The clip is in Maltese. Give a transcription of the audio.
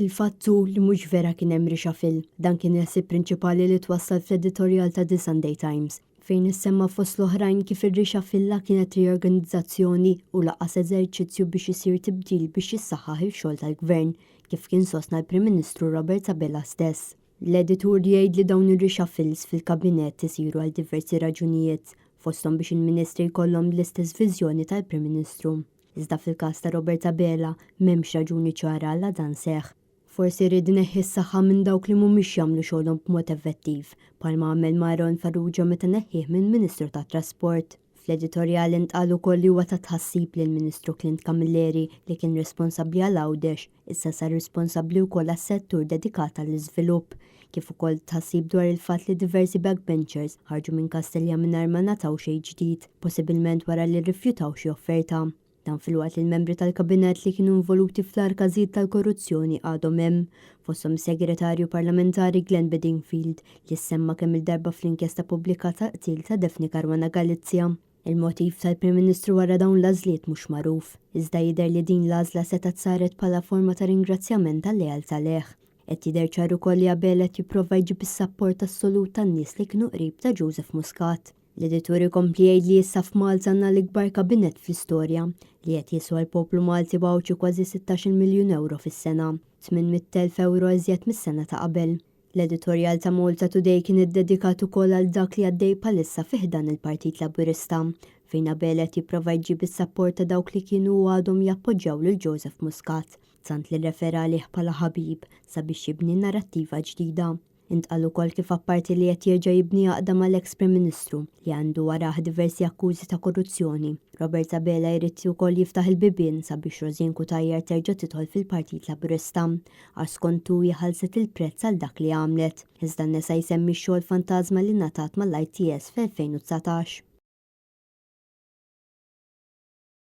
Il-fatt hu li mhux vera kien hemm reshuffle. Dan kien il-ħsieb prinċipali li twassal fl-editorjal ta' The Sunday Times, fejn issemma fost l-oħrajn kif ir-reshuffle la kienet riorganizzazzjoni u lanqas eżerċizzju biex isir tibdil biex jissaħħaħ il-xogħol tal-Gvern, kif kien sostna l-Prim Ministru Robert Abela stess. L-editur jgħid li dawn ir-reshuffles fil-Kabinett isiru għal diversi raġunijiet, fosthom biex il-Ministri jkollhom l-istess viżjoni tal-Prim Ministru. Iżda fil-każ ta' Robert Abela, m'hemmx raġuni ċara għala dan seħħ. Forsi ried ineħħi s-saħħa minn dawk li mhumiex jagħmlu xogħolhom b'mod effettiv, bħalma għamel ma' Aaron Farrugia meta neħħieh minn Ministru tat-Trasport. Fl-editorjal intqal ukoll li huwa ta' tħassib li l-Ministru Clint Camilleri, li kien responsabbli għal Għawdex, issa sar responsabbli wkoll għas-settur dedikat għall-iżvilupp, kif ukoll tħassib dwar il-fatt li diversi backbenchers ħarġu minn Kastilja mingħajr ma ngħataw xejn ġdid, possibilment wara li rrifjutaw xi offerta. Dan filwaqt li l-membri tal-Kabinett li kienu involuti fl-agħar każijiet tal-korruzzjoni għadhom hemm, fosthom is-Segretarju Parlamentari Glenn Bedingfield li ssemma kemm-il darba fl-inkjesta pubblika tal-qtil ta' Daphne Caruana Galizia. Il-motiv tal-Prim Ministru wara dawn l-għażliet mhux magħruf, iżda jidher li din l-għażla setgħet saret bħala forma ta' ringrazzjament għal-lealtà lejh. Qed jidher ċar ukoll li Abela qed jipprova jġib is-sapport assolut tan-nies li kienu qrib ta' Joseph Muscat. L-editur ikompli jgħid li issa f'Malta għandna l-ikbar kabinett fl-istorja, li qed jiswa l-poplu Malti u Għawdxi kważi 16-il miljun ewro fis-sena, 800,000 ewro iżjed mis-sena ta' qabel. L-editorjal ta' Malta Today kien iddedikat ukoll għal dak li għaddej bħalissa fi ħdan il-Partit Laburista, fejn Abela qed jipprova jġib is-sapport ta' dawk li kienu u għadhom jappoġġjaw lil Joseph Muscat, tant li rrefera għalih bħala ħabib, sabiex jibni narrattiva ġdida. Intqal ukoll kif apparti li qed jerġa' jibni għaqda mal-eks Prim Ministru, li għandu warah diversi akkużi ta' korruzzjoni, Robert Abela jrid ukoll jiftaħ il-bibien sabiex Rosianne Cutajar terġa' tidħol fil-Partit Laburista, għax skontu hi ħallset il-prezz għal dak li għamlet. Iżda nesa jsemmi x-xogħol fantażma li ngħatat mal-ITS fl-2019.